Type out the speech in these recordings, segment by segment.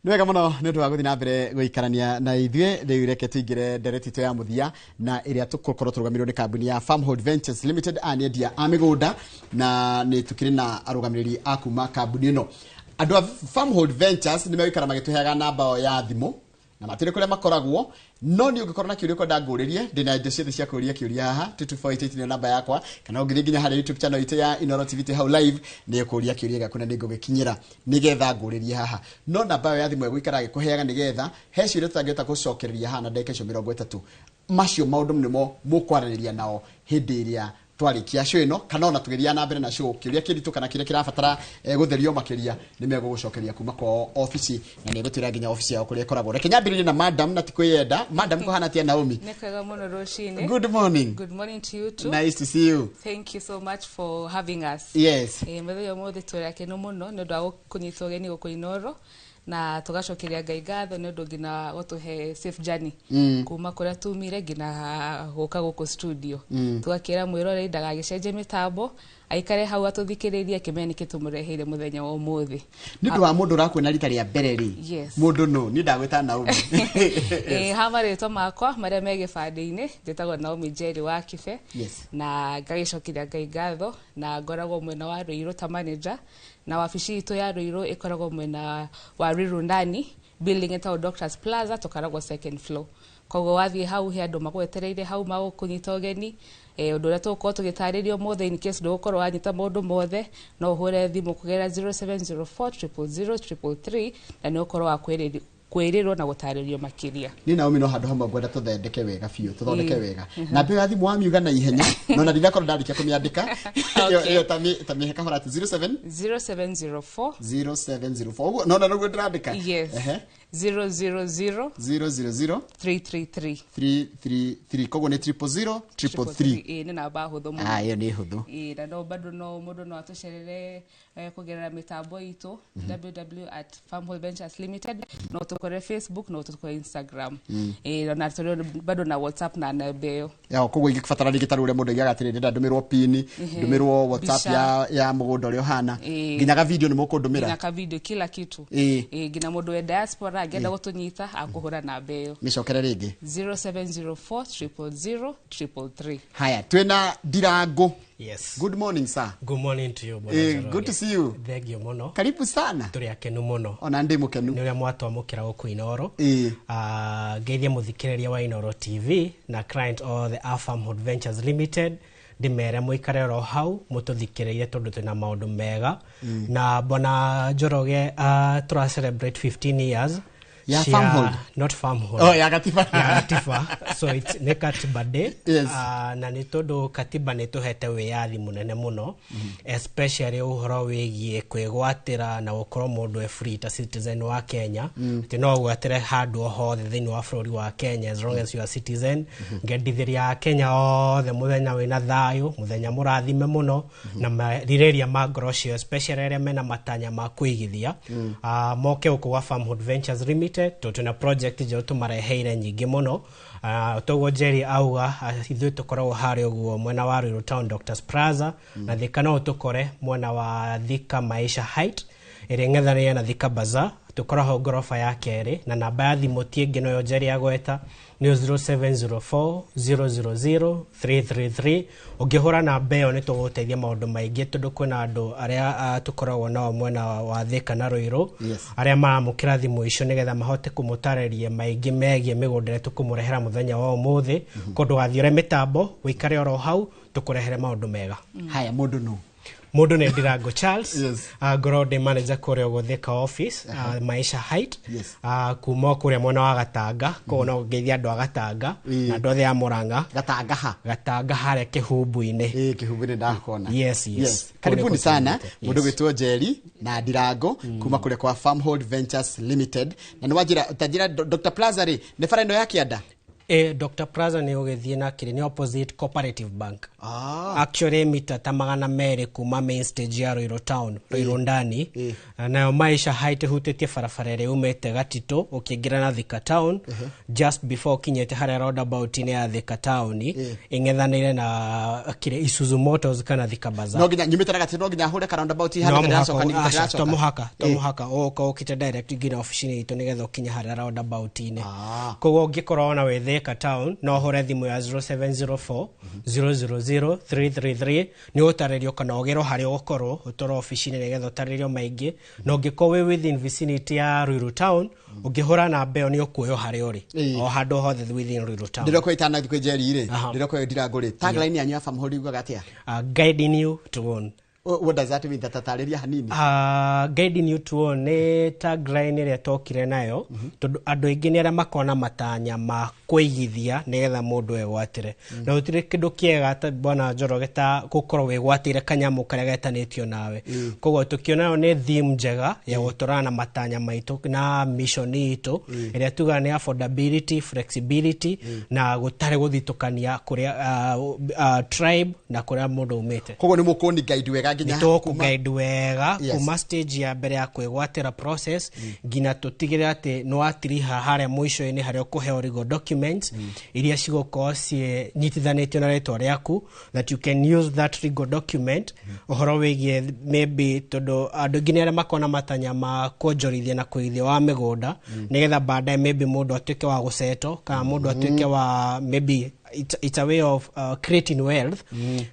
Nĩ wega mũno nĩ ũndũ wa gũthiĩ na mbere gũikarania na ithuĩ. Rĩu reke tũingĩre ndereti itũ ya mũthia na ĩrĩa tũgũkorwo tũrũgamĩrĩirwo nĩ kambuni ya Farmhold Ventures Limited. Aya nĩ endia a mĩgũnda na nĩ tũkĩrĩ na arũgamĩrĩri a kuma kambuni ĩno. Andũ a Farmhold Ventures nĩ megũikara magĩtũheaga namba yao ya thimũ na matirĩ kũrĩa makoragwo, no nĩ ũngĩkorwo na kĩũria ũkwenda ngũrĩrie, ndĩna indo ciothe cia kũũria kĩũria haha. 22488 nĩyo namba yakwa, kana ũngĩthiĩ nginya harĩa YouTube channel itũ ya Inoro TV twĩ hau live, nĩ ũkũũria kĩũria gĩaku na nĩ ngũgĩkinyĩra nĩgetha ngũrĩrie haha. No namba ĩyo ya thimũ ĩgũikara agĩkũheaga nĩgetha he ciũria tũtangĩhota gũcokereria haha na ndagĩka icio 30. Macio maũndũ nĩmo mũkwaranĩria nao hĩndĩ ĩrĩa twarĩkia show ĩno, kana ona tũgĩthiaga na mbere na show. Kĩũria kĩritũ kana kĩrĩa kĩrabatara gũtherio makĩria, nĩ megũgũcokeria kuma kwao obici, na nĩ egũtwĩra nginya obici yao kũrĩa ĩkoragwo. Reke nyambĩrĩrie na madam na ti kwĩyenda. Madam, kũhana atĩa, Naomi? Nĩ kwega mũno rũcinĩ. Good morning. Good morning to you too. Nice to see you. Thank you so much for having us. Mũthenya ũmũthĩ tũrĩ akenu mũno nĩ ũndũ wa kũnyitwo ũgeni gũkũ Inoro, na tũgacokeria Ngai ngatho nĩ ũndũ nginya gũtũhe safe journey kuma kũrĩa tumire nginya gũka gũkũ studio. Tũgakĩra mwĩroreri ndagagĩcenjie mĩtambo, aikare hau atũthikĩrĩrie, akĩmenya nĩkĩ tũmũreheire mũthenya wa ũmũthĩ. Nĩ ũndũ wa mũndũ ũrakuona rita rĩa mbere rĩ, Yes. mũndũ no niĩ ndagwĩta Naomi. Ha marĩtwa makwa marĩa me gĩbandĩ-inĩ, njĩtagwo Naomi Njeri wa Kibe. Na ngagĩcokeria Ngai ngatho, na ngoragwo mwena wa Ruiru ta manager, na wabici itũ ya Ruiru ĩkoragwo mwena wa Ruiru ndani, building ĩtagwo Doctors Plaza, tũkoragwo second floor. Koguo wathiĩ hau he andũ magwetereire hau magũkũnyita ũgeni. Ũndũ ũrĩa tũgũkorwo tũgĩtarĩria ũmũthĩ, in case ndũgũkorwo wanyita maũndũ mothe, no ũhũre thimũ kũgerera 0704 000 333 na nĩ ũgũkorwo wa kwĩrĩrwo na gũtarĩrio makĩria. Nĩ Naomi, no handũ hamwe ngwenda tũthondeke wega biũ, tũthondeke wega. Namba ĩyo ya thimũ wamiuga na ihenya, no na ndinakorwo ndarĩkia kũmĩandĩka. Ĩyo ta mĩhe kahora atĩ 07 0704. 0704, ũguo no na nĩguo ndĩrandĩka. Yes. 000. 000. 333. 333. Koguo nĩ 000 333. Ĩĩ, nĩ namba hũthũ mũno. Ah, ĩyo nĩ hũthũ. Ĩĩ, na no bado no mũndũ no atũcerere kũgerera mĩtambo itũ, www@farmholdventureslimited. No tũkore Facebook, no tũkore Instagram. Ĩĩ, na tũrĩ bado na WhatsApp na namba ĩyo. Ya koguo ingĩbatara rĩngĩ ta rĩu ũrĩa mũndũ aigaga atĩrĩ, ndĩrenda ndũmĩrwo pini, ndũmĩrwo WhatsApp Mbica. ya mũgũnda ũrĩa ũhana, nginya ga video nĩ mũkũndũmĩra? Nginya ka video, kila kitu. Ĩĩ, nginya mũndũ wa diaspora angĩenda gũtũnyita, akũhũra namba ĩyo. Mĩcokere rĩngĩ. 0704 000 333. Haya, twĩna Ndirango. Yes. Good morning, sir. Good morning to you, Bwana Njoroge. Good to see you. Thank you mũno. Karibu sana. Tũrĩ akenu mũno. Ona ndĩ mũkenu. Nĩ ũrĩa mwatwamũkĩra gũkũ Inoro. Ngeithie mũthikĩrĩria wa Inoro TV na client othe a Farmhold Ventures Limited, ndĩmere mũikare oro hau mũtũthikĩrĩrie tondũ twĩna maũndũ mega. Na Bwana Njoroge, tũra celebrate 15 years Ya Farmhold? Not Farmhold. Oh, ya Katiba. Ya Katiba. So it's nĩ Katiba Day. Na nĩ tondũ katiba nĩ tũhete wĩyathi mũnene mũno, especially ũhoro wĩgiĩ kwĩgwatĩra na gũkorwo mũndũ e free ta citizen wa Kenya, atĩ no ũgwatĩre handũ o hothe thĩinĩ wa bũrũri wa Kenya as long as you are citizen. Ngendithĩria Akenya othe mũthenya wĩna thayũ, mũthenya mũrathime mũno, na merirĩria ma ngoro ciao, especially arĩa mena matanya ma kũigithia, moke gũkũ gwa Farmhold Ventures Limited, tondũ twĩna project njerũ tũmareheire nyingĩ mũno. Toguo Jerry auga, ithuĩ tũkoragwo harĩa ũguo mwena wa Ruiru Town, Doctors Plaza, na Thika no tũkore mwena wa Thika Maisha Height ĩrĩa ĩng'ethanĩire na Thika Bazaar. Tũkoragwo ngoroba ya kerĩ, na namba ya thimũ ti ĩngĩ noyo Jerry agweta, nĩyo 0704 000 333. Ũngĩhũra namba ĩyo nĩ tũgũteithia maũndũ maingĩ, tondũ kwĩna andũ arĩa tũkoragwo nao mwena wa Thika na Ruiru arĩa maramũkĩra thimũ icio nĩgetha mahote kũmũtarĩria maingĩ megiĩ mĩgũnda ĩrĩa tũkũmũrehera mũthenya wa ũmũthĩ. Kũndũ gathiũre mĩtambo, ũikare oro hau tũkũrehere maũndũ mega. Haya, mũndũ nũ? Mũndũ nĩ Ndirango Charles. Ngorwo ndĩ manager kũrĩa ũguo Thika office, Maisha Height, kuma o kũrĩa mwena wa Gatanga. Koguo no ngeithie andũ a Gatanga na andũ othe a Murang'a. Gatanga ha? Gatanga harĩa Kĩhumbu-inĩ. Ĩĩ, Kĩhumbu-inĩ ndakona. Yes. Karibuni Kũrĩa sana. kũtũmĩte. Mũndũ gwĩtwo Njeri na Ndirango kuma kũrĩa kwa Farmhold Ventures Limited. Na nĩ wanjĩra, ta njĩra, Dr Plaza rĩ, nĩ bara ĩno ya kĩanda? Dr. Plaza nĩ ũgĩthiĩ na kĩrĩ nĩ opposite Cooperative Bank. Actually mita ta 200 kuma main stage ya Ruiru town, Ruiru ndani. Nayo Maisha Height hutĩtie barabara ĩrĩa umĩte Gatitũ ũkĩingĩra na Thika town, just before ũkinyĩte harĩa roundabout-inĩ ya Thika town, ĩng'ethanĩire na kĩrĩa Isuzu Motors kana Thika Bazaar. No nginya nyumĩte na Gatitũ, no nginya hũre ka roundabout hana ndĩracoka nĩ ndĩracoka. To mũhaka ũka ũkĩte direct nginya ofici-inĩ itũ nĩgetha ũkinye harĩa roundabout-inĩ. Koguo ũngĩkorwo ona wĩ Thika town no ũhũre thimũ ya 0704 000 333 nĩ ũtarĩrio kana ũgĩrwo harĩa ũgũkorwo ũtwarwo ofici-inĩ nĩgetha ũtarĩrio maingĩ. Na ũngĩkorwo wĩ within vicinity ya Ruiru town, ũngĩhũra namba ĩyo nĩ ũkuoywo harĩa ũrĩ, o handũ hothe within Ruiru town. Ndĩrokwo itanathiĩ kwĩ Njeri rĩ, ndĩrokwo Ndirango rĩ, tagline yanyu ya Farmhold yugaga atĩa? Guiding you to own. What does that mean? Tatarĩria hanini. Guiding you to own nĩ tagline ĩrĩa tokire nayo, tondũ andũ aingĩ nĩ arĩa makoragwo na matanya ma kũigithia nĩgetha mũndũ egwatĩre. Na gũtirĩ kĩndũ kĩega ta bwana Njoroge ta gũkorwo wĩgwatĩire kanyamũ karĩa getanĩtio nawe. Koguo tũkĩona ĩyo nĩ theme njega ya gũtwarana na matanya maitũ na mission itũ, ĩrĩa tugaga nĩ affordability, flexibility, na gũtarĩ gũthitũkania kũrĩa tribe na kũrĩa mũndũ umĩte. Koguo nĩ mũkũni guide wega nginya nĩ wega kuma stage ya mbere ya kwĩgwatĩra process nginya tũtigĩrĩre atĩ nĩ watiriha harĩa mũico-inĩ harĩa ũkũheo legal documents iria cigũkorwo cinyitithanĩtio na rĩtwa rĩaku, that you can use that legal document ũhoro wĩgiĩ maybe, tondũ andũ aingĩ nĩ arĩa makoragwo na matanya ma kuonjorithia na kũigithia wa mĩgũnda nĩgetha baadaye maybe mũndũ atuĩke wa gũcetwo kana mũndũ atuĩke wa maybe it's a way of creating wealth.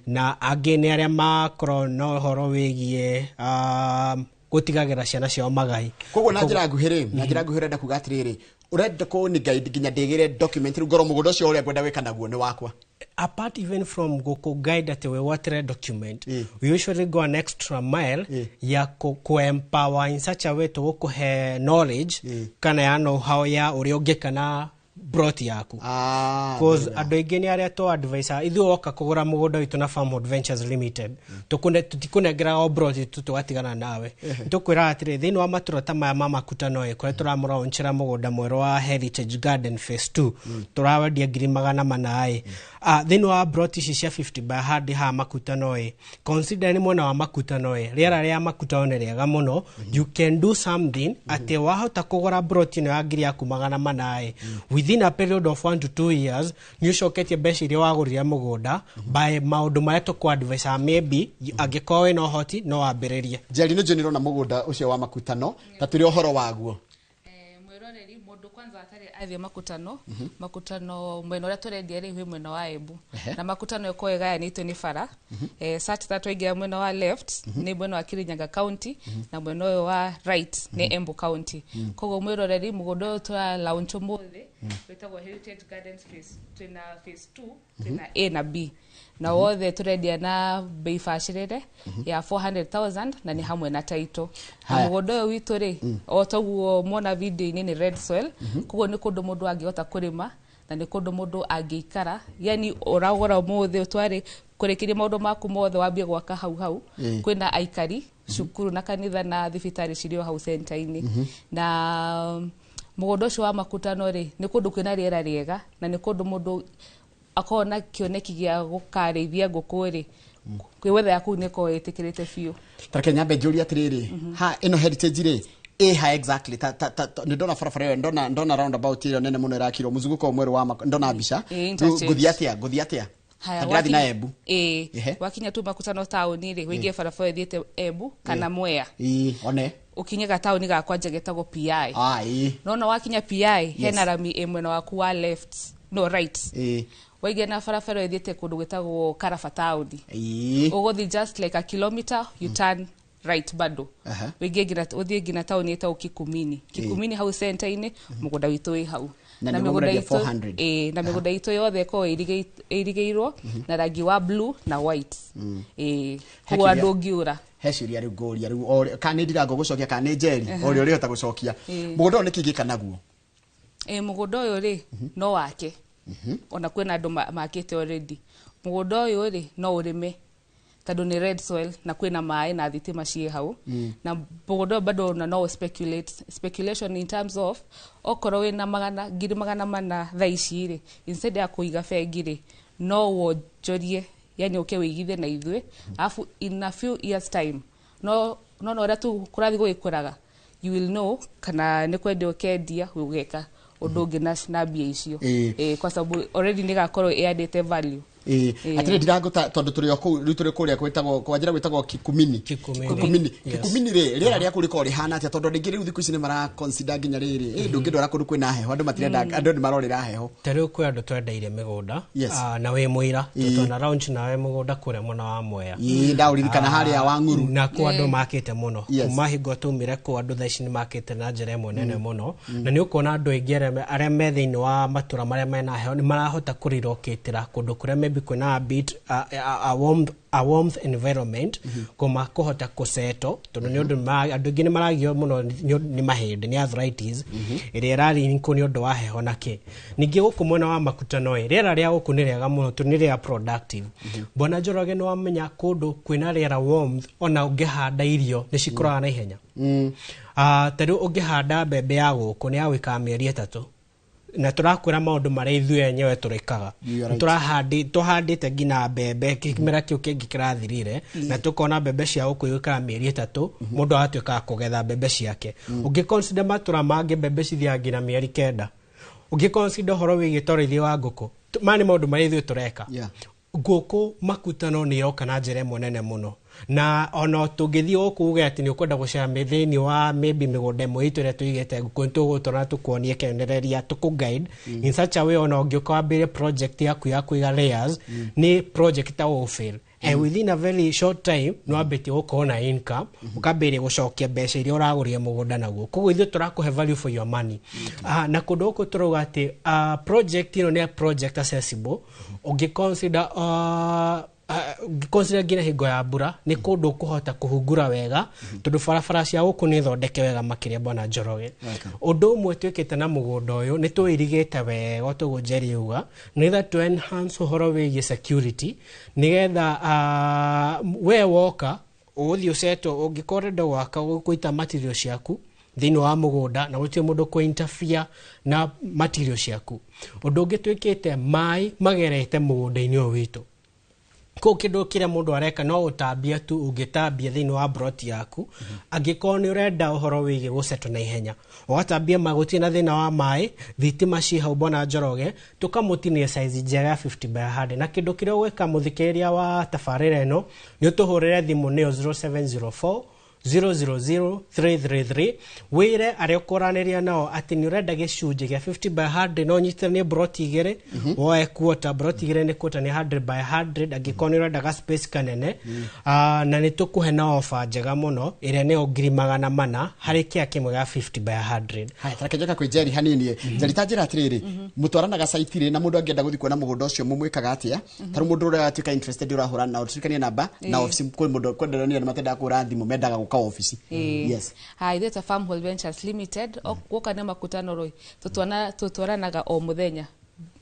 Na angĩ nĩ arĩa makorwo na ũhoro wĩgiĩ gũtigagĩra ciana ciao magai. Koguo na njĩra nguhĩ rĩ, na njĩra nguhĩ ũrenda kuga atĩrĩrĩ, ũrenda kũni guide nginya ndĩgĩre document rĩu ngorwo mũgũnda ũcio ũrĩa ngwenda gwĩka naguo nĩ wakwa. Apart even from gũkũ guide atĩ wĩgwatĩre document, we usually go an extra mile ya ku empower in such a way tũgũkũhe knowledge kana ya know how ya ũrĩa ũngĩka na plot yaku. Cause andũ aingĩ nĩ arĩa tũ advise ithuĩ woka kũgũra mũgũnda witũ na Farmhold Ventures Limited, tũtikũnengera o plot tu tũgatigana nawe. Tũkwĩraga atĩrĩ, thĩinĩ wa matũra ta maya ma Makutano ĩ, kũrĩa tũramũraunchĩra mũgũnda mwerũ wa Heritage Garden Phase 2, tũrawendia 400,000 ĩ. Thĩinĩ wa plot ici cia 50 by 100 haha Makutano ĩ, consider nĩ mwena wa Makutano ĩ, rĩera rĩa Makutano nĩ rĩega mũno. You can do something atĩ wahota kũgũra plot ĩno ya 400,000 ĩ, within a period of 1 to 2 years nĩ ũcoketie mbeca iria wagũrire mũgũnda by maũndũ marĩa tũkũ-advise, maybe angĩkorwo wĩna ũhoti no wambĩrĩrie. Njeri, nĩ njũĩ nĩũrona mũgũnda ũcio wa Makutano, ta tũrĩ ũhoro waguo. Mwĩroreri, mũndũ kwanza atarĩ athiĩ Makutano, Makutano mwena ũrĩa tũrendia rĩ wĩ mwena wa Embu, na Makutano ĩkoragwo ĩgayanĩtio nĩ bara, such that waingĩra mwena wa left nĩ mwena wa Kirinyaga County, na mwena ũyũ wa right nĩ Embu County. Koguo mwĩroreri, mũgũnda ũyũ tũra launch ũmũthĩ wĩtagwo Heritage Gardens Phase, twĩna phase 2, twĩna A na B, na wothe tũrendia na bei bacĩrĩre ya 400,000 na nĩ hamwe na title. Na mũgũnda ũyũ witũ rĩ, o toguo muona video-inĩ, nĩ red soil. Koguo nĩ kũndũ mũndũ angĩhota kũrĩma na nĩ kũndũ mũndũ angĩikara, yani ũragũra ũmũthĩ ũtware kũrĩkĩria maũndũ maku mothe wambie gwaka hau hau. Kwĩna aikari, cukuru na kanitha na thibitarĩ cirĩ o hau center-inĩ. Na mũgũnda ũcio wa Makutano rĩ, nĩ kũndũ kwĩna rĩera rĩega na nĩ kũndũ mũndũ akorwo na kĩoneki gĩa gũkarĩithia ngũkũ rĩ, kwĩ weather ya kũu nĩ ĩkoragwo ĩtĩkĩrĩte biũ. Tareke nyambe njũrie atĩrĩrĩ, ha ĩno Heritage rĩ, ĩ ha exactly? Ta ta ta nĩ ndona barabara ĩyo, ndona roundabout ĩyo nene mũno ĩrakirwo mũzunguko mwerũ wa ndona mbica. Interchange. Ngũthiĩ atĩa? Haya, Ta ndĩrathiĩ na Embu. Wakinya tu Makutano taũni rĩ, wĩingĩre barabara ĩthiĩte Embu kana Mwea. Ĩ, one. Ũkinye gataũni ga kwanja getagwo PI. Ĩ. Nona wakinya PI, hena rami ĩ mwena waku wa left, no right. Waingĩra na barabara ĩthiĩte kũndũ gwĩtagwo Karaba taũni. Ũgũthiĩ just like a kilometer, you turn right bado. Wĩingĩre nginya ũthiĩ nginya taũni ĩtagwo Kikumini. Kikumini hau center-inĩ, mũgũnda witũ wĩ hau. Na nĩguo mĩgũnda mũrendia itũ 400. Ĩ, na mĩgũnda itũ yothe ĩkoragwo ĩirigĩirwo na rangi wa blue na white. Ĩ, koguo andũ ũngiũra. He ciũria rĩu ngũria rĩu kana nĩ Ndirango gũcokia kana nĩ Njeri, o ũrĩa ũrĩhota gũcokia. Mũgũnda ũyũ nĩ kĩ ingĩka naguo? Ĩ, mũgũnda ũyũ rĩ, no wake, ona kwĩna andũ makĩte already. Mũgũnda ũyũ rĩ, no ũrĩme. Tondũ nĩ red soil na kwĩna maĩ na thitima ciĩ hau. Na mũgũnda ũyũ bado na no speculate, speculation in terms of okorwo wĩna magana 400,000 thaa ici rĩ, instead ya kũiga bengi rĩ, no wonjorie, yani ũke wĩigithie na ithuĩ, alafu in a few years time no no ũrĩa tu kũrathiĩ gũgĩkũraga, you will know kana nĩ kwendia ũkendia, ũgeka ũndũ ũngĩ na mbia icio. Kwa sababu already nĩ gakorwo ĩandĩte value. Atirĩ ndirangũta tondũ tũrĩ o kũu rĩu, tũrĩ kũrĩa gwĩtagwo kwanjĩra gwĩtagwo Kikumini. Kikumini. Kikumini. Yes. Kikumini rĩ, rĩera rĩa kũu rĩkoragwo rĩhana atĩa? Tondũ rĩngĩ rĩu thikũ ici nĩ mara consider nginya rĩrĩ ndũngĩndwara kũndũ kwĩna heho, andũ matirenda, andũ nĩ marorĩra heho. Ta rĩu kwĩ andũ twendeire mĩgũnda. Na wĩ mũira tũtona launch nawe mũgũnda kũrĩa mwena wa Mwea. Ĩĩ, ndaũririkana harĩa wa Ng'uru. Na kũ andũ makĩte mũno. Kuma hingo tumire kũ, andũ thaa ici nĩ makĩte na njĩra ĩmwe nene mũno, na nĩ ũkuona andũ aingĩ arĩa me thĩinĩ wa matũra marĩa mena heho nĩ marahota kũrilokĩtĩra kũndũ kũrĩa maybe kwĩna a bit a warmth environment, kũma kũhota kũceto, tondũ nĩ ũndũ andũ aingĩ nĩ maragio mũno nĩ mahĩndĩ, nĩ arthritis ĩrĩa ĩrarĩnkwo nĩ ũndũ wa heho na kĩ. Ningĩ gũkũ mwena wa Makutano ĩ, rĩera rĩa gũkũ nĩ rĩega mũno tondũ nĩ rĩa productive. Bwana Njoroge, nĩ wamenya kũndũ kwĩna rĩera warmth, ona ũngĩhanda irio nĩ cikũraga na ihenya. Ta rĩu ũngĩhanda mbembe ya gũkũ nĩ ya gwĩkaga mĩeri 3, na tũrakwĩra maũndũ marĩa ithuĩ enyewe tũrĩkaga. You are right. Tũhandĩte nginya mbembe kĩmera kĩu kĩngĩ kĩrathirire, na tũkona mbembe cia gũkũ igũikara mĩeri 3, mũndũ agatuĩka wa kũgetha mbembe ciake. Ũngĩ consider matũra mangĩ, mbembe cithiaga nginya mĩeri 9. Ũngĩ consider ũhoro wĩgiĩ ta ũrĩithia wa ngũkũ, maya nĩ maũndũ marĩa ithuĩ tũreka. Ngũkũ Makutano nĩ iroka na njĩra ĩmwe nene mũno, na ona tũngĩthiĩ gũkũ uge atĩ nĩ ũkwenda gũcera thĩinĩ wa maybe mĩgũnda ĩmwe itũ ĩrĩa tũigĩte ngũkũ, nĩ tũgũtwara tũkuonie kĩonereria, tũkũ guide in such a way ona ũngĩũka wambĩrĩrie project yaku ya kũiga layers, nĩ project ta ũfail, and within a very short time nĩ wambĩtie gũkorwo na income, ũkambĩrĩria gũcokia mbeca iria ũragũrire mũgũnda naguo. Koguo ithuĩ tũrakũhe value for your money. Na kũndũ gũkũ tũrauga atĩ project ĩno nĩ project accessible. Ũngĩ consider consider nginya hingo ya mbura nĩ kũndũ ũkũhota kũhungura wega, tondũ barabara cia gũkũ nĩ thondeke wega makĩria, bwana Njoroge. Ũndũ ũmwe twĩkĩte na mũgũnda ũyũ, nĩ tũirigĩte wega toguo Njeri uga, nĩgetha to enhance ũhoro wĩgiĩ security, nĩgetha we woka ũgũthiĩ ũcetwo, ũngĩkorwo ũrenda gwaka ũgũita material ciaku thĩinĩ wa mũgũnda, na gũtirĩ mũndũ kũ interfere na material ciaku. Ũndũ ũngĩ twĩkĩte, maĩ magerete mũgũnda-inĩ ũyũ witũ. Kũu kĩndũ kĩrĩa mũndũ areka no gũtambia tu, ũngĩtambia thĩinĩ wa broti yaku, angĩkorwo nĩ ũrenda ũhoro wĩgiĩ gũcetwo na ihenya, ũgatambia ma, gũtirĩ na thĩna wa maĩ, thitima ciĩ hau, bwana Njoroge, tũkamũtinia size njega ya 50 by 100. Na kĩndũ kĩrĩa ũgwĩka, mũthikĩrĩria wa tabarĩra ĩno, nĩ ũtũhũrĩre thimũ nĩyo 0704 000333, wĩre arĩa ũkũranĩria nao atĩ nĩ ũrenda gĩcunjĩ gĩa 50 by 100, no ũnyitithanie broti igĩrĩ, woe quarter, broti igĩrĩ nĩ quarter, nĩ 100 by 100, angĩkorwo nĩ ũrenda ga space kanene. Na nĩ tũkũhe na offer njega mũno ĩrĩa nĩyo 400,000 harĩ kĩa kĩmwe gĩa 50 by 100. Haya, tareke njoka kwĩ Njeri hanini. Njeri, ta njĩra atĩrĩrĩ, mũtwaranaga site rĩ, na mũndũ angĩenda gũthiĩ kuona mũgũnda ũcio mũmwĩkaga atĩa? Ta rĩu mũndũ ũrĩa atuĩka interested ũrahũra na ũririkanie namba na ofici, kwĩ mũndũ kwendera nĩ matendaga kũhũra thimũ, mendaga gũka ofici. Yes. Ha, ithuĩ ta Farmhold Ventures Limited, guoka nĩ Makutano rĩ, tũtwaranaga o mũthenya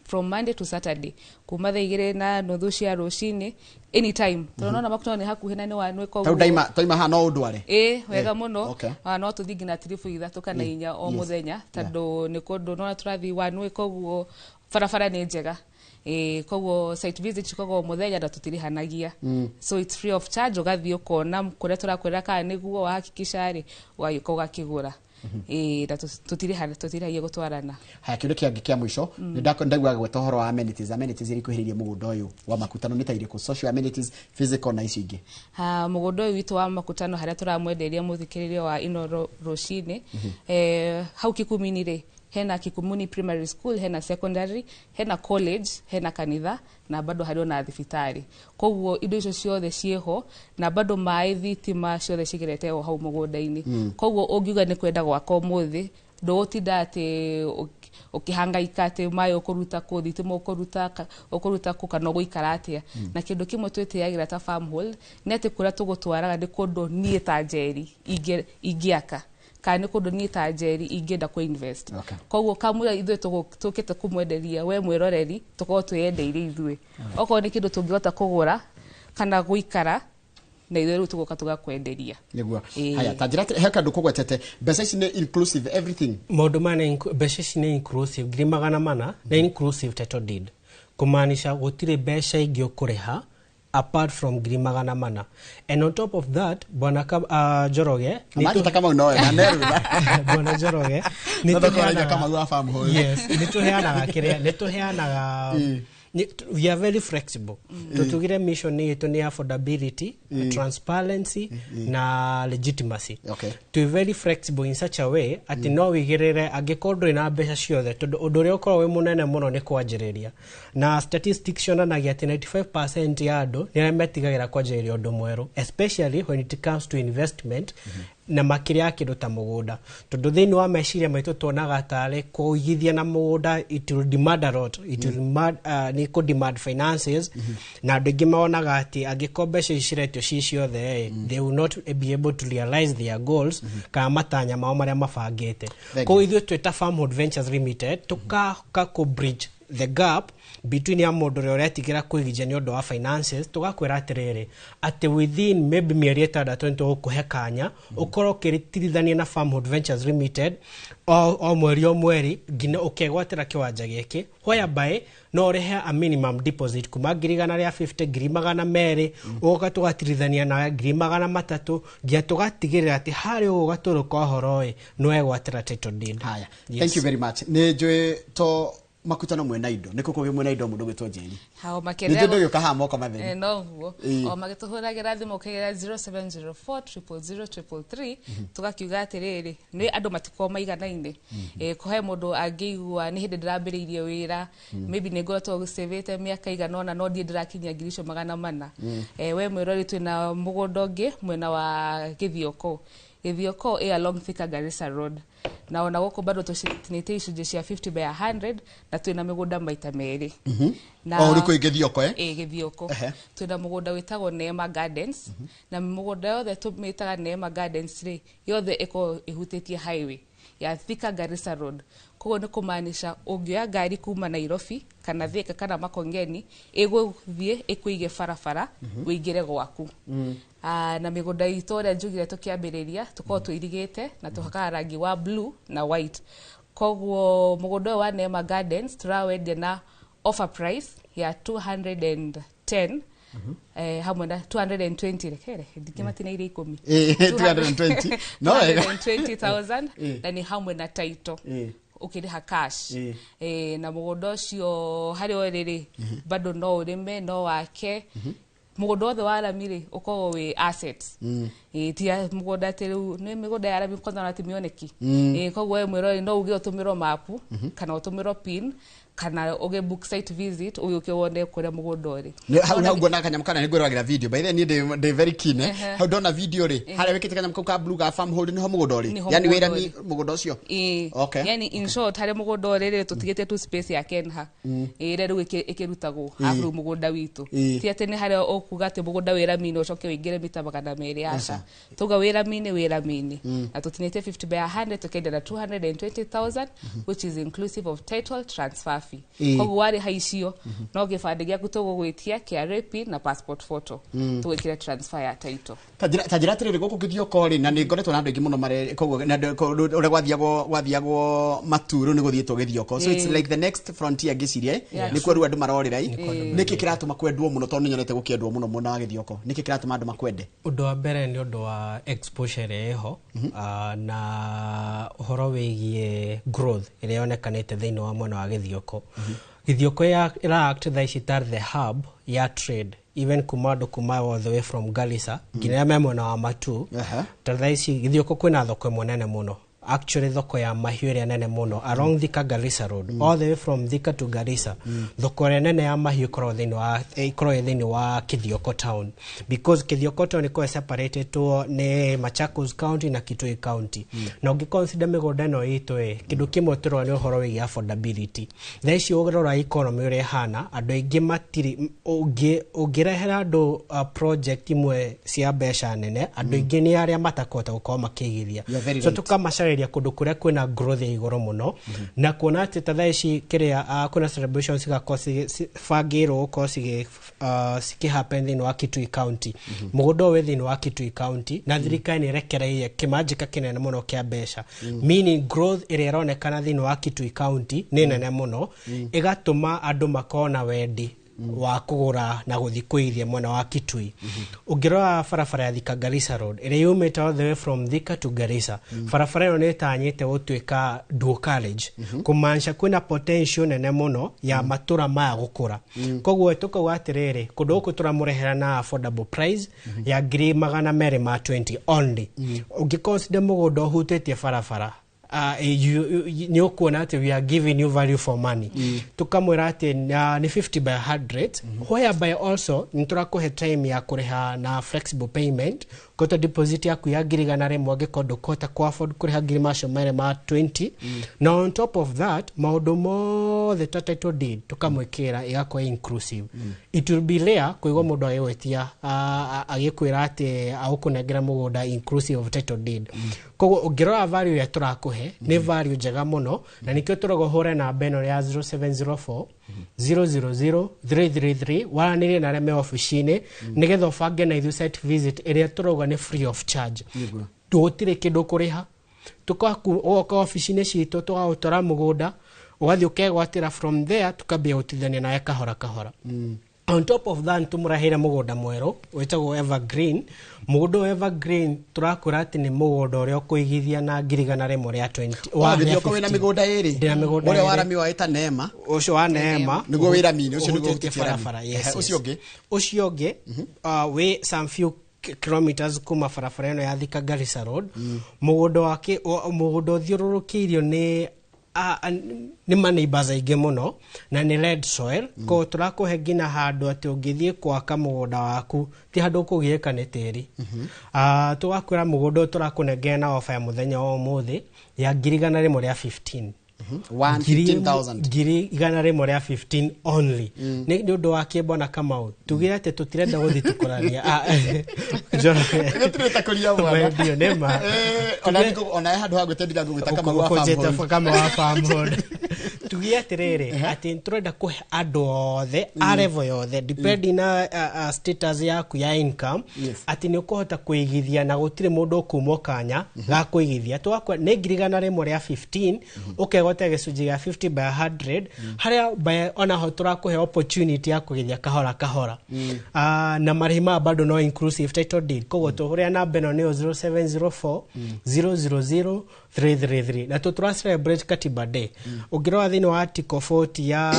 from Monday to Saturday, kuma thaa 2:30 cia rũcinĩ, anytime, tondũ nona Makutano nĩ hakuhĩ na nĩ wanwe. Ta rĩu ndaima twaima haha no ũndware? Ĩ, wega mũno. No tũthiĩ nginya tiribu 3 kana 4 o mũthenya, tondũ nĩ kũndũ nona tũrathiĩ wanwe, koguo barabara nĩ njega. Koguo site visit cikoragwo o mũthenya na tũtirĩhanagia, so it's free of charge. Ũgathiĩ ũkona kũrĩa tũrakwĩra kana nĩguo wahakikisha rĩ, ũgagĩũka ũgakĩgũra. Na tũtirĩhagia gũtwarana. Haya, kĩũria kĩangĩ kĩa mũico, nĩ ndaigua gweta ũhoro wa amenities. Amenities iria ikuhĩrĩirie mũgũnda ũyũ wa Makutano nĩ ta irĩkũ? Social amenities, physical na icio ingĩ. Ha, mũgũnda ũyũ witũ wa Makutano harĩa tũramwenderia mũthikĩrĩria wa ino rũcinĩ, hau Kikumini rĩ, hena Kikumuni Primary School, hena secondary, hena college, hena kanitha, na bado harĩ ona thibitarĩ. Koguo indo icio ciothe ciĩho, na bado maĩ, thitima, ciothe cigerete o hau mũgũnda-inĩ. Koguo ũngiuga nĩ kwenda gwaka ũmũthĩ, ndũgũtinda atĩ ũkĩhangaika atĩ maĩ ũkũruta kũ, thitima ũkũruta kũ, kana ũgũikara atĩa. Na kĩndũ kĩmwe twĩtĩyagĩra ta Farmhold nĩ atĩ kũrĩa tũgũtwaraga nĩ kũndũ niĩ ta Njeri ingĩaka, kana nĩ kũndũ niĩ ta Njeri ingĩenda kũ invest. Koguo kamũira ithuĩ tũkĩte kũmwenderia we mwĩroreri, tũkorwo twĩyendeire ithuĩ, okorwo nĩ kĩndũ tũngĩhota kũgũra kana gũikara. Na ithuĩ rĩu tũgoka tũgakwenderia. Nĩguo. Haya, ta njĩra he kandũ kũgwetete, mbeca ici nĩ inclusive everything? Maũndũ maya mbeca ici nĩ inclusive, 400,000 nĩ inclusive title deed, kũmaanisha gũtirĩ mbeca ingĩ ũkũrĩha apart from 400,000. And on top of that, bwana Njoroge, Manjĩta Kamau no wega nerutha. Bwana Njoroge, No ndũkoragia Kamau wa Farmhold. Yes, nĩ tũheanaga kĩrĩa nĩ tũheanaga. We are very flexible. Tutugire mission itũ nĩ affordability, transparency na legitimacy. Twĩ very flexible in such a way atĩ no wĩigĩrĩre angĩkorwo ndũrĩ na mbeca ciothe, tondũ ũndũ ũrĩa ũkoragwo wĩ mũnene mũno nĩ kwanjĩrĩria, na statistics cionanagia atĩ 95% ya andũ nĩ arĩa metigagĩra kwanjĩrĩria ũndũ mwerũ, especially when it comes to investment, na makĩria ya kĩndũ ta mũgũnda, tondũ thĩinĩ wa meciria maitũ tuonaga tarĩ kũigithia na mũgũnda it will demand a lot, it will demand, nĩ kũ demand finances, na andũ aingĩ monaga atĩ angĩkorwo mbeca ici ciretio ci ciothe, they will not be able to realize their goals kana matanya mao marĩa mabangĩte. Thank Koguo ithuĩ twĩ ta Farmhold Ventures Limited tũkaka kũ bridge the gap between ya mũndũ ũrĩa ũretigĩra kũigithia nĩ ũndũ wa finances, tũgakwĩra atĩrĩrĩ, atĩ within maybe mĩeri 6 nĩ tũgũkũhe kanya ũkorwo ũkĩtirithania na Farmhold Ventures Limited o mweri o mweri nginya ũkegwatĩra kĩwanja gĩkĩ, whereby no ũrĩhe a minimum deposit kuma 150,000, 200,000, ũgoka tũgatirithania nawe 300,000 nginya tũgatigĩrĩra atĩ harĩ ũguo gatũrũ ka ũhoro ĩ nĩ wegwatĩra title deed. Haya. Yes. Thank you very much. Nĩ njũĩ to makutano mwena indo nĩ kũkũ mwena indo mũndũ gwĩtwo Njeri. Hao Nĩ makĩria. njũĩ ndũgĩũka haha moko matheri. Noguo. O magĩtũhũragĩra thimũ ũkĩgera 0704 000 333, tũgakiuga atĩrĩrĩ, nĩ andũ matikorwo maiganaine. Kũhe mũndũ angĩigua nĩ hĩndĩ ndĩrambĩrĩirie wĩra, maybe nĩ ngoretwo gũcĩvĩte mĩaka igana ũna no ndiĩ ndĩrakinyia 400,000. We mwĩrori, twĩna mũgũnda ũngĩ mwena wa Gĩthioko. Gĩthioko ĩ along Thika Garissa Road, na ona gũkũ bado tũcinĩte icunjĩ cia 50 by 100 na twĩna mĩgũnda maita merĩ. Na O ũrĩ kũu Gĩthioko, eh? Ĩ, Gĩthioko. Twĩna mũgũnda wĩtagwo Neema Gardens, na mũgũnda yothe tũmĩtaga Neema Gardens rĩ, yothe ĩkoragwo ĩhutĩtie highway ya Thika Garissa Road. Koguo nĩ kũmaanisha ũngĩoya ngari kuma Nairobi kana Thika kana Makongeni, ĩgũthiĩ ĩkũige barabara ũingĩre gwaku. Na mĩgũnda itũ, ũrĩa njugire tũkĩambĩrĩria, tũkoragwo tũirigĩte na tũhakaga rangi wa blue na white. Koguo mũgũnda ũyũ wa Neema Gardens tũrawendia na offer price ya 210, hamwe na 220, rekere ndingĩmatinĩirie 10. 220. No wega. 220,000, na nĩ hamwe na title ũkĩrĩha cash. Na mũgũnda ũcio harĩa ũrĩ rĩ, bado no ũrĩme, no wake. Mũgũnda wothe wa rami rĩ, ũkoragwo wĩ assets. Ti ya mũgũnda atĩ rĩu nĩ mĩgũnda ya rami kwanza ona ti mĩoneki. Koguo we mwĩrori no uge ũtũmĩrwo mapu kana ũtũmĩrwo pin kana ũge book site visit ũgĩũke wone kũrĩa mũgũnda ũrĩ. Hau nguona kanyamũ kana nĩ ngwĩroragĩra video. By the way, niĩ ndĩ very keen, eh. Hau ndona video rĩ, harĩa wĩkĩte kanyamũ kau ka blue ga Farmhold nĩho mũgũnda ũrĩ? Nĩho Yani mũgũnda wĩra ũrĩ. mũgũnda ũcio? Ĩĩ. Yani in short, harĩa mũgũnda ũrĩ rĩ, tũtigĩte tu space ya Kenha ĩrĩa rĩu ĩkĩrutagwo haha rĩu mũgũnda witũ. Ti atĩ nĩ harĩa ũkuga atĩ mũgũnda wĩ rami-inĩ ũcoke ũingĩre mita 200, aca. Tuga wĩ rami-inĩ, wĩ rami-inĩ, na tũtinĩtie 50 by 100 tũkendia na 220,000, which is inclusive of title transfer fee. Koguo warĩha icio, no gĩbandĩ gĩaku tũgũgwĩtia, KRA PIN na passport photo, tũgwĩkĩre transfer ya title. Ta njĩra atĩrĩrĩ, gũkũ Gĩthioko rĩ, na nĩ ngoretwo na andũ aingĩ mũno mare koguo na ũrĩa gwathiagwo Matu, rĩu nĩ gũthiĩtwo Gĩthioko, so it's like the next frontier ngĩciria, eh? Nĩkuo rĩu andũ marorĩra, ĩ nĩkĩ kĩratũma kwendwo mũno? Tondũ nĩnyonete gũkĩendwo mũno mwena wa Gĩthioko, nĩkĩ kĩratũma andũ makwende? Ũndũ wa mbere nĩ ũndũ wa exposure ĩrĩa ĩho, na ũhoro wĩgiĩ growth ĩrĩa yonekanĩte thĩinĩ wa mwena wa Gĩthioko. Gĩthioko ĩra act thaa ici ta the hub ya trade, even kuma andũ kuma all the way from Garissa nginya arĩa me mwena wa Matu. Ta thaa ici Gĩthioko kwĩna thoko ĩmwe nene mũno, actually thoko ya mahiũ ĩrĩa nene mũno along Thika Garissa Road, all the way from Thika to Garissa. Thoko ĩrĩa nene ya mahiũ ĩkoragwo thĩinĩ wa ĩkoragwo ĩ thĩinĩ wa Kithioko town, because Kithioko town ĩkoragwo separated nĩ Machakos County na Kitui County. Na ũngĩ consider mĩgũnda ĩno itũ ĩ, kĩndũ kĩmwe tũrona nĩ ũhoro wĩgiĩ affordability. Thaa ici ũngĩrora economy ũrĩa ĩhana, andũ aingĩ matirĩ ũngĩrehera andũ project imwe cia mbeca nene, andũ aingĩ nĩ arĩa matakũhota gũkorwo makĩigithia. You are very So right. tũkama Tũrarĩrĩria kũndũ kũrĩa kwĩna growth ya igũrũ mũno, na kuona atĩ ta thaa ici kĩrĩa kwĩna celebrations cigakorwo cibangĩirwo gũkorwo cikĩhappen thĩinĩ wa Kitui County. Mũgũnda ũyũ wĩ thĩinĩ wa Kitui County, na thirikari nĩ ĩrekereirie kĩmanjĩka kĩnene mũno kĩa mbeca, meaning growth ĩrĩa ĩronekana thĩinĩ wa Kitui County nĩ nene mũno, ĩgatũma andũ makorwo na wendi wa kũgũra na gũthiĩ kũigithia mwena wa Kitui. Ũngĩrora barabara ya Thika Garissa Road ĩrĩa yumĩte all the way from Thika to Garissa, barabara ĩyo nĩ ĩtanyĩte gũtuĩka dual carriage, kũmaanisha kwĩna potential nene mũno ya matũra maya gũkũra. Koguo tũkauga atĩrĩrĩ, kũndũ gũkũ tũramũrehera na affordable price ya 220,000 only. Ũngĩconsider mũgũnda ũhutĩtie barabara, nĩ ũkuona atĩ we are giving you value for money. Tukamwĩra atĩ nĩ 50 by 100, whereby also nĩ tũrakũhe time ya kũrĩha na flexible payment, kũruta deposit yaku ya 100,000 angĩkorwo ndũkũhota ku afford kũrĩha 220,000. Na on top of that, maũndũ mothe ta title deed tũkamwĩkĩra ĩgakorwo inclusive. It will be rare kũigua mũndũ agĩgwĩtia agĩkwĩra atĩ agũkũnengera mũgũnda inclusive of title deed. Koguo ũngĩrora value ĩrĩa tũrakũhe nĩ value njega mũno, na nĩkĩo tũrauga ũhũre namba ĩno ya 0704 000 333, waranĩrie na arĩa me obici-inĩ, nĩgetha ũbange na ithuĩ site visit ĩrĩa tũrauga nĩ free of charge. Gũtirĩ kĩndũ kũrĩha. Ũgoka obici-inĩ citũ, tũgagũtwara mũgũnda, ũgathiĩ ũkegwatĩra. From there tukambia gũtithania nawe kahora kahora. On top of that, tũmũraheire mũgũnda mwerũ wĩtagwo Evergreen. Mũgũnda ũyũ Evergreen tũrakwĩra atĩ nĩ mũgũnda ũrĩa ũkũigithia na 120,000 wa Wagĩthiĩ okorwo wĩna 15. Mĩgũnda ĩrĩ. Ndĩna mĩgũnda Ũrĩa ĩrĩ. wa rami wa ĩta Neema. Ũcio wa Neema. Nĩguo wĩ rami-inĩ, ũcio nĩguo ũhutĩtie ũhutĩtie rami. barabara, yes. Ehe, ũcio ũngĩ? Ũcio ũngĩ wĩ some few kilometers kuma barabara ĩno ya Thika Garissa Road. Mũgũnda wake mũgũnda ũthiũrũrũkĩirio nĩ maneighbors aingĩ mũno, na nĩ red soil. Koguo tũrakũhe nginya handũ atĩ ũngĩthiĩ gwaka mũgũnda waku ti handũ ũkũgiĩka nĩ tĩri. Tũgakwĩra mũgũnda ũyũ tũrakũnengera na ofa ya mũthenya wa ũmũthĩ ya 115,000. 115,000. 115,000 only. Nĩ ũndũ wa kĩmbona Kamau, tugire atĩ tũtirenda gũthiĩ tũkũrania. Gũtirĩ takũria mwana. Ndio, nĩ ma. Ona he handũ ha gwĩte ndigangũgwĩta Kamau wa Ũkũnjĩte Farmhold. Kamau wa Farmhold. Tugie atĩrĩrĩ, atĩ tũrenda kũhe andũ othe a level yothe, depending na status yaku ya income, atĩ nĩ ũkũhota kũigithia na gũtirĩ mũndũ ũkumwo kanya ga kũigithia. Tũgakwa nĩ 115,000, ũkegwatia gĩcunjĩ gĩa 50 by 100, harĩa by onaho tũrakũhe opportunity ya kũigithia kahora kahora. Na marĩhi maya bado no inclusive title deed. Koguo tũhũrĩra namba ĩno nĩyo 0704 000 333. Na tũtũra celebrate Katiba Day. Ũngĩrora thĩinĩ wa article 40 ya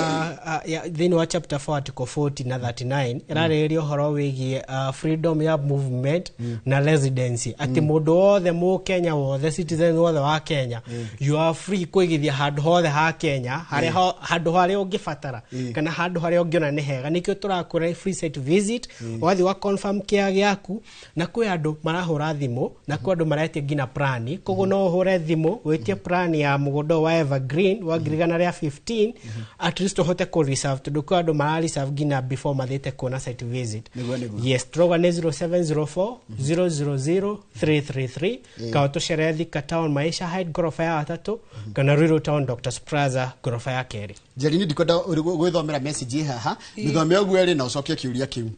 thĩinĩ wa chapter 4 article 40 na 39, ĩrarĩrĩria ũhoro wĩgiĩ freedom ya movement na residency, atĩ mũndũ wothe mũkenya wothe, citizen wothe wa Kenya, you are free kũigithia handũ hothe ha Kenya, harĩa handũ harĩa ũngĩbatara kana handũ harĩa ũngĩona nĩ hega. Nĩkĩo tũrakũra free site visit, ũgathiĩ wa confirm kĩa gĩaku. Na kwĩ andũ marahũra thimũ, na kwĩ andũ maretia nginya plani. Koguo no ũhũre thimũ wĩtie plani ya mũgũnda wa Evergreen wa 115,000, at least ũhote kũ reserve, tondũ kwĩ andũ mara reserve nginya before mathiĩte kuona site visit. Nĩguo. Yes, tũrauga nĩ 0704 000 333, kana tũcere Thika Town, Maisha Height, ngoroba ya gatatũ, kana Ruiru Town, Dr Plaza, ngoroba ya kerĩ. Njerini, ndikwenda gwĩthomera message haha, mĩthome ũguo ĩrĩ na ũcokie kĩũria kĩu.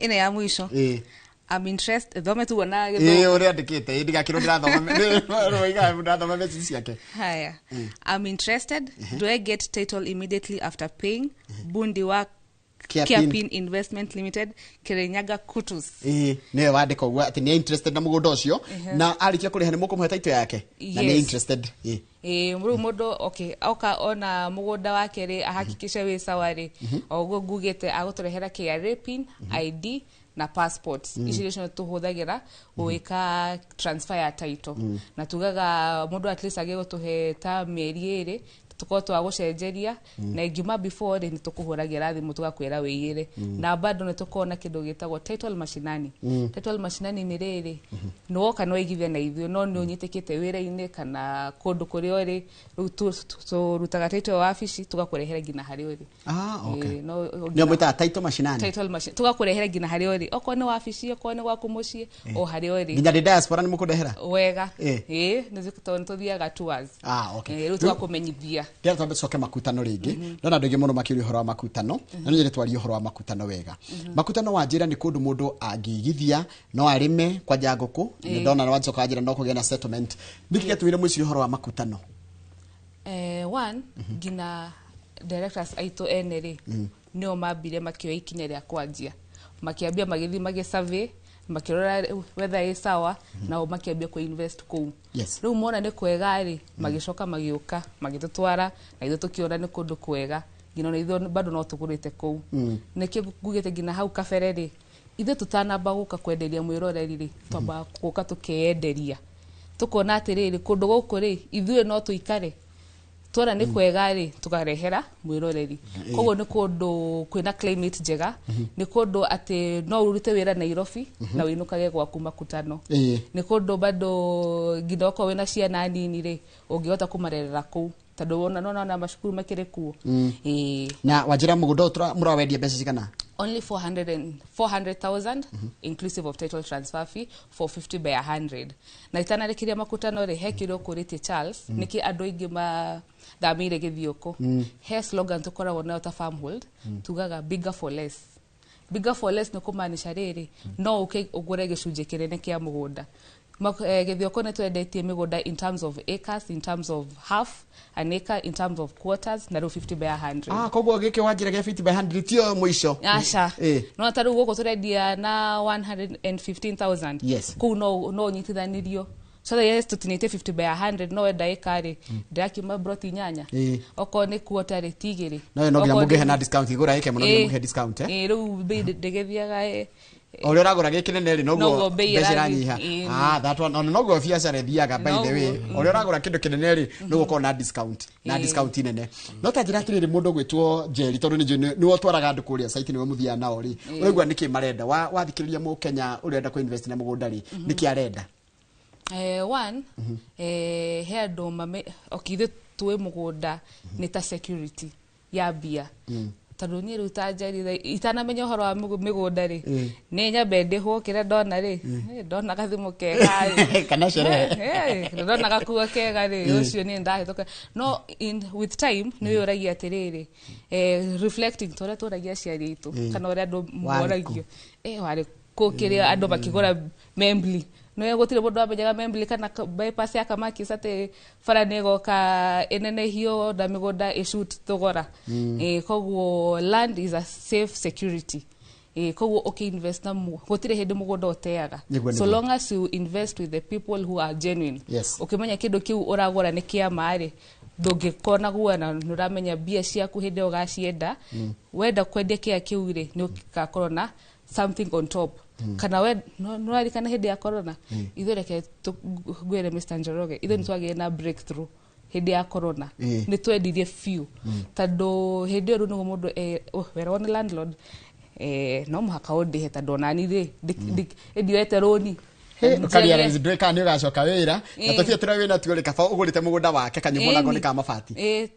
Ĩno ya mũico. I'm interested, thome tu na Ĩĩ, ũrĩa andĩkĩte ĩ, ndigakĩrwo ndĩrathoma rũiga ndĩrathoma message ciake. Haya. I'm interested. Do I get title immediately after paying? Bundi wa Kiapin. Kiapin Investment Limited, Kirinyaga Kutus. Ĩĩ, nĩwe wandĩka ũguo atĩ nĩ interested na mũgũnda ũcio, na arĩkia kũrĩha nĩ mũkũmũhe title yake, na nĩ interested. Ĩĩ. Ĩĩ, rĩu mũndũ, okay, oka ona mũgũnda wake rĩ, ahakikishe wĩ sawa rĩ, o ũguo ngugĩte agũtũrehera KRA pin, ID na passport. Ici nĩcio tũhũthagĩra gwĩka transfer ya title, na tugaga mũndũ at least agĩgũtũhe ta mĩeri 2. Tukorwo twagũcenjeria na ingiuma before rĩ, nĩ tũkũhũragĩra thimũ tũgakwĩra wĩigĩre. Na bado nĩ tũkorwo na kĩndũ gĩtagwo title mashinani. Title mashinani nĩ rĩrĩ, nĩ woka nĩ waigithia na ithuĩ, no nĩ ũnyitĩkĩte wĩra-inĩ kana kũndũ kũrĩa ũrĩ, rĩu tũrutaga title wabici, tũgakũrehera nginya harĩa ũrĩ. Ah, okay. Ĩĩ, no Nĩo mwĩtaga title mashinani? Title machine, tũgakũrehera nginya harĩa ũrĩ, okorwo nĩ wabici, okorwo nĩ gwaku mũciĩ, o harĩa ũrĩ. Nginya ndĩ diaspora nĩ mũkũndehera? Wega. Ĩĩ. Ĩĩ, tondũ nĩ tũthiaga tours. Ah, okay. Ĩĩ, rĩu tũgakũmenyithia. Ndĩrenda twambe tũcoke makutano rĩngĩ. Ndona andũ aingĩ mũno makĩũria ũhoro wa makutano, na nĩ nyende twarie ũhoro wa makutano wega. Makutano, wanjĩra nĩ kũndũ mũndũ angĩigithia, no arĩme kwanja ngũkũ. Nĩ ndona wanjoka wanjĩra no kũgĩe na settlement. Nĩkĩ gĩatũmire mwĩcirie ũhoro wa makutano? One, nginya directors aitũ ene rĩ, nĩo mambire makĩoya ikinya rĩa kwanjia, makĩambia magĩthiĩ magĩsurvey, makĩrora wether ĩ sawa, nao makĩambia kũ-invest kũu. Rĩu mona nĩ kwega rĩ, magĩcoka magĩũka magĩtũtwara, na ithuĩ tũkĩona nĩ kũndũ kwega, nginya ona ithuĩ bado no tũgũrĩte kũu. Nĩkĩo ngugĩte nginya hau kabere rĩ, ithuĩ tũtanamba gũka kwenderia mwĩroreri rĩ, twambaga gũka tũkeyenderia, tũkona atĩrĩrĩ, kũndũ gũkũ rĩ, ithuĩ no tũikare, tuona nĩ kwega rĩ, tũkarehera mwĩroreri. Koguo nĩ kũndũ kwĩna climate njega, nĩ kũndũ atĩ no ũrute wĩra Nairobi na wĩinũkage gwaku makutano. Nĩ kũndũ bado nginya okorwo wĩna ciana nini rĩ, ũngĩhota kũmarerera kũu, tondũ wona nona macukuru makĩrĩ kuo. Ĩĩ. Na wanjĩra mũgũnda ũyũ mũrawendia mbeca cigana? Only 400 and 400,000 inclusive of title transfer fee for 50 by 100. Na itanarĩkĩria makutano rĩ, he kĩrĩa ũkũrĩtie Charles, nĩkĩ andũ aingĩ mathamĩire gĩthiũkũ. He slogan tũkoragwo nayo ta Farmhold, tugaga "bigger for less". Bigger for less nĩ kũmaanisha rĩrĩ, no ũke ũgũre gĩcunjĩ kĩnene kĩa mũgũnda. Gĩthioko nĩ twendetie mĩgũnda in terms of acres, in terms of half an acre, in terms of quarters, na rĩu 50 by 100. Ah, koguo gĩkĩ wanjĩra gĩa 50 by 100 tio mũico? Aca. No ta rĩu gũkũ tũrendia na 115,000. Kũu no ũnyitithanirio, so that yes, tũtinĩtie 50 by 100, no wenda ĩka rĩ, ndĩrakiuma broti 8. Okorwo nĩ quarter rĩ, ti 2. No no nginya mũngĩhe na discount, igũra ĩke mũno nginya mũhe discount, eh? Ĩĩ, rĩu bei ndĩgĩthiaga O ũrĩa ũragũra gĩ kĩnene rĩ, noguo Noguo bei mbeca ĩrathiĩ. iranyiha. Ah, that one ona noguo biacara ĩthiaga, by the way. O ũrĩa ũragũra kĩndũ kĩnene rĩ, noguo ũkorwo na discount, na discount nene. No ta njĩra atĩrĩrĩ, mũndũ ũgwĩtwo Njeri, tondũ nĩ njũĩ nĩwe ũtwaraga andũ kũrĩa site, nĩwe mũthiaga nao rĩ, ũraigua nĩkĩ marenda? Wathikĩrĩria mũkenya ũrenda kũ invest na mũgũnda rĩ, nĩkĩ arenda? One, he andũ mame, okay, ithuĩ tũĩ mũgũnda nĩ ta security ya mbia, tondũ niĩ rĩu ta Njeri itanamenya ũhoro wa mĩgũnda rĩ, nĩ nyambe ndĩhwo kĩrĩa ndona rĩ, ndona gathimũ kega rĩ, Kana sherehe. Ndona gakuo kega rĩ, ũcio niĩ ndahĩtũka. No with time nĩ wĩyũragia atĩrĩrĩ, reflecting ta ũrĩa tũragia aciari aitũ, kana ũrĩa andũ Warĩ moragio, warĩ kũ kĩrĩa andũ makĩgũra Membli, nĩ gũtirĩ mũndũ wamenyaga Membli kana bypass ya Kamakis atĩ bara nĩ ĩgoka ĩnenehio na mĩgũnda ĩshoot thogora. Koguo land is a safe security. Koguo ũkĩ-invest na gũtirĩ hĩndĩ mũgũnda ũteaga, so long as you invest with the people who are genuine, ũkĩmenya kĩndũ kĩu ũragũra nĩ kĩa ma rĩ, ndũngĩkorwo na guoya, na nĩ ũramenya mbia ciaku hĩndĩ ĩyo ũgacienda, wenda kwendia kĩea kĩu rĩ, nĩ ũgakorwo na something on top. Kana we nĩ ũrarikana hĩndĩ ya corona, ithuĩ, reke ngwĩre Mr. Njoroge, ithuĩ nĩ twagĩire na breakthrough hĩndĩ ya corona. Nĩ twendirie biũ, tondũ hĩndĩ ĩyo rĩu nĩguo mũndũ oh, weragwo nĩ landlord, no mũhaka ũndĩhe, tondũ onani rĩ, ndioete rũni. Ũkarealize ndũĩ kana nĩ ũgacoka wĩra, na tũbia tũrĩa wĩna tuo rĩ, kaba ũgũrĩte mũgũnda wake kanyũmba onako nĩ ka mabati.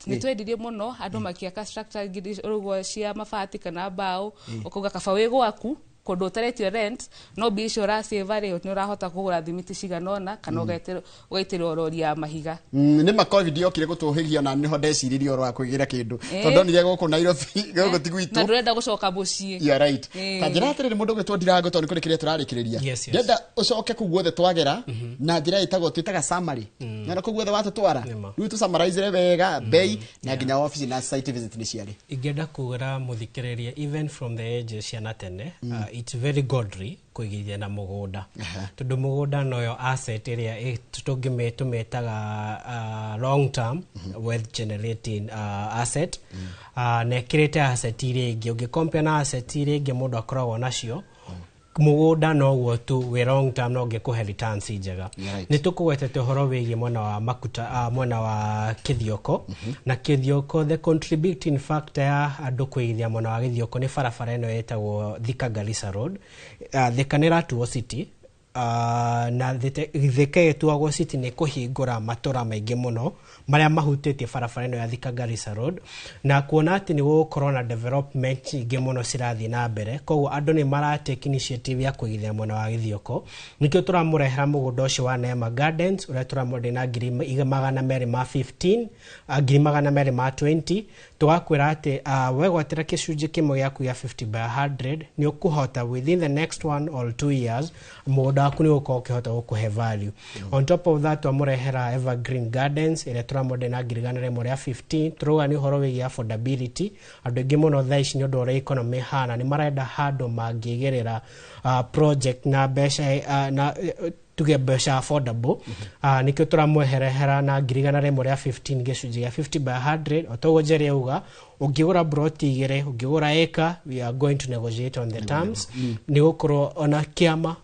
Nĩ twendirie mũno, andũ makĩaka structure ngiri ũguo cia mabati kana mbaũ, ũkauga kaba wĩ gwaku kũndũ ũtaretio rent, no mbia icio ũracĩva rĩ, nĩ ũrahota kũgũra thimiti cigana ũna, kana ũgaitĩrwo rori ya mahiga. Nĩ ma COVID yokire gũtũhĩgia, na nĩho ndeciririe ũhoro wa kwĩgĩra kĩndũ, tondũ ndonire gũkũ Nairobi gũkũ ti gwitũ. Na ndũrenda gũcoka mũciĩ. You are right. Ta njĩra atĩrĩrĩ, mũndũ ũgwĩtwo Ndirango, tondũ nĩ kũrĩkĩrĩria tũrarĩkĩrĩria. Ndĩrenda ũcoke kũu guothe twagera na njĩra ĩtagwo twĩtaga summary. Na kũu guothe watũtwara. Nĩma. Rĩu tũ-summarize wega bei na nginya office na site visit nĩ ciarĩ. Ingĩenda kugĩra mũthikĩrĩria, even from the ages ciana tene, it's very godly kũigithia na mũgũnda, tondũ mũgũnda noyo asset ĩrĩa tũmĩtaga long term wealth generating asset, na ĩkĩrĩte asset iria ingĩ. Ũngĩ compare na asset iria ingĩ mũndũ akoragwo nacio. Mũgũnda noguo tu wĩ long term no ũngĩkũhe returns njega. Right. Nĩ tũkũgwetete ũhoro wĩgiĩ mwena wa Makuta, mwena wa Kĩthioko. Na Kĩthioko, the contributing factor ya andũ kũigithia mwena wa Gĩthioko nĩ barabara ĩno ĩtagwo Thika Garissa Road. Thika nĩ ĩratuo city, na Thika ĩtuagwo city nĩ kũhingũra matũra maingĩ mũno marĩa mahutĩtie barabara ĩno ya Thika Garissa Road, na kuona atĩ nĩ gũgũkorwo na development nyingĩ mũno cirathiĩ na mbere, koguo andũ nĩ maratake initiative ya kũigithia mwena wa Gĩthioko. Nĩkĩo tũramũrehera mũgũnda ũcio wa Neema Gardens, ũrĩa tũramwendia na 215,000, 220,000, tũgakwĩra atĩ wegwatĩra gĩcunjĩ kĩmwe gĩaku gĩa 50 by 100, nĩ ũkũhota within the next 1 or 2 years mũgũnda waku nĩ ũgũkorwo ũkĩhota gũkũhe value. On top of that, twamũrehera Evergreen Gardens, ĩrĩa tũramwendia na 115,000. Tũrauga nĩ ũhoro wĩgiĩ affordability. Andũ aingĩ mũno thaa ici, nĩ ũndũ wa ũrĩa economy ĩhana, nĩ marenda handũ mangĩigĩrĩra project na mbeca na tuge mbeca affordable. Nĩkĩo tũramweherehera na 115,000, gĩcunjĩ gĩa 50 by 100. O toguo Njeri auga, ũngĩgũra broti igĩrĩ, ũngĩgũra ĩka, we are going to negotiate on the terms. Nĩ gũkorwo ona kĩama,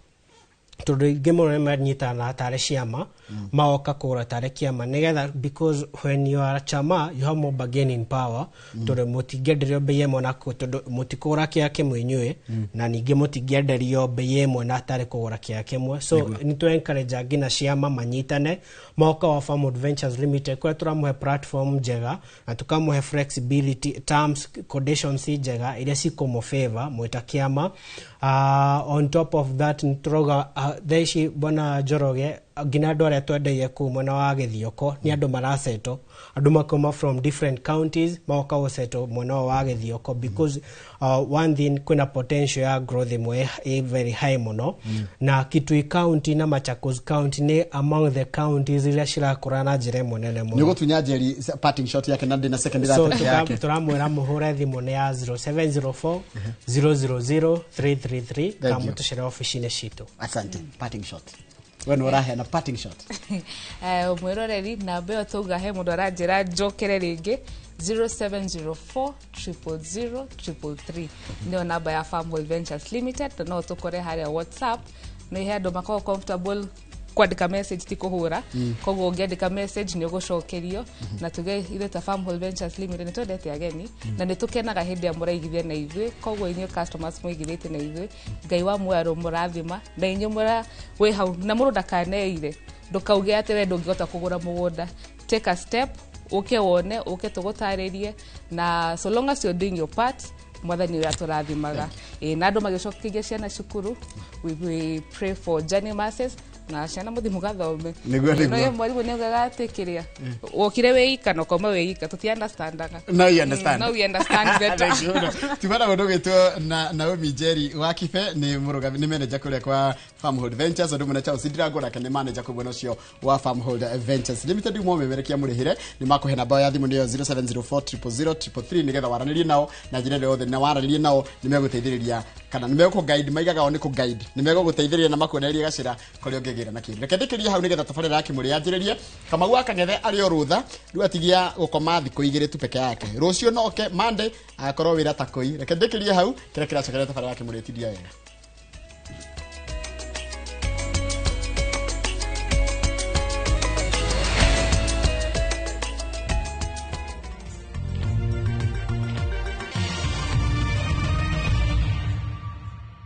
tondũ aingĩ mũno nĩ manyitana tarĩ ciama, magoka kũgũra tarĩ kĩama nĩgetha, because when you are a chama, you have more bargaining power, tondũ mũtingĩenderio bei ĩmwe na tondũ mũtikũgũra kĩa kĩmwe inyuĩ, na ningĩ mũtingĩenderio bei ĩmwe na tarĩ kũgũra kĩa kĩmwe. So nĩ tũ encourage nginya ciama manyitane moka wa Farmwood Ventures Limited, kũrĩa tũramũhe platform njega na tũkamũhe flexibility, terms, conditions njega iria cikũmũ favor mwĩta kĩama. On top of that, nĩ tũrauga thaa ici, bwana Njoroge, nginya andũ arĩa twendagia kũu mwena wa Gĩthioko nĩ andũ marasetwo, andũ makauma from different counties magoka gũsetwo mwena ũyũ wa Gĩthioko, because one thing, kwĩna potential ya growth ĩmwe ĩ very high mũno. Na Kitui County na Machakos County nĩ among the counties iria cirakũra na njĩra ĩmwe nene Nĩ mũno. ũgũtunya Njeri parting shot yake na ndĩna second So 30 yake. Tũramwĩra mũhũre thimũ nĩ ya 0704 000 333 Thank kana you. mũtũcere ofici-inĩ citũ. Asante. Parting shot, we nĩ ũraheana parting shot. Mwĩroreri, namba ĩyo tauga he mũndũ aranjĩra njokere rĩngĩ, 0704 000 333 nĩyo namba ya Farmwell Ventures Limited, na no tũkore harĩa WhatsApp. Nĩ he andũ makoragwo comfortable kwandĩka message, ti kũhũra. Koguo ũngĩandĩka message nĩ ũgũcokerio. Na tuge ithuĩ ta Farmwell Ventures Limited nĩ twendete ageni na nĩ tũkenaga hĩndĩ ĩrĩa mũraigithia na ithuĩ. Koguo inyuĩ customers mũigithĩtie na ithuĩ, Ngai wa muoyo mũrathima na inyuĩ mũra wĩ hau, na mũndũ ndakaneire, ndũkauge atĩ we ndũngĩhota kũgũra mũgũnda. Take a step, ũke wone, ũke tũgũtarĩrie, na so long as you're doing your part, Mwathani ũrĩa tũrathimaga. Ĩ, na andũ magĩcokeria ciana cukuru, we pray for journey mercies, na ciana mũthi mũgathome. Nĩguo. No ye mwarimũ nĩ augaga atĩ kĩrĩa wokire wĩ ika na ũkauma wĩ ika, tũti understandaga. Now you understand. Now we understand better. Thank you mũno. Tumana mũndũ ũgwĩtwo na Naomi Njeri wa Kibe, nĩ mũrũgami, nĩ manager kũrĩa kwa Farmhold Ventures. Ũndũ mũne Charles Ndirango nake nĩ manager kũu mwena ũcio wa Farmhold Ventures Limited. Mwamemerekia mũrĩhĩre nĩ makũhe namba ya thimũ, nĩyo 0704 000 333, nĩgetha waranĩrie nao na njĩra ĩrĩa yothe, na waranĩrie nao nĩ megũteithĩrĩria kana nĩ megũkũ guide, maigaga o nĩ kũ guide, nĩ megũgũteithĩrĩria na makuonererie gacĩra kũrĩa ũngĩgĩra na kĩndũ. Reke ndĩkĩrie hau nĩgetha tabarĩra ya Kĩmũrĩ yanjĩrĩrie. Kamau wa Kang'ethe arĩ o rũtha rĩu, atigia gũkoma thikũ 2 tu peke yake, rũciũ noke Monday agakorwo wĩra ta kũi. Reke ndĩkĩrie hau, kĩrĩa kĩracokeria tabarĩra ya Kĩmũrĩ, tindia wega.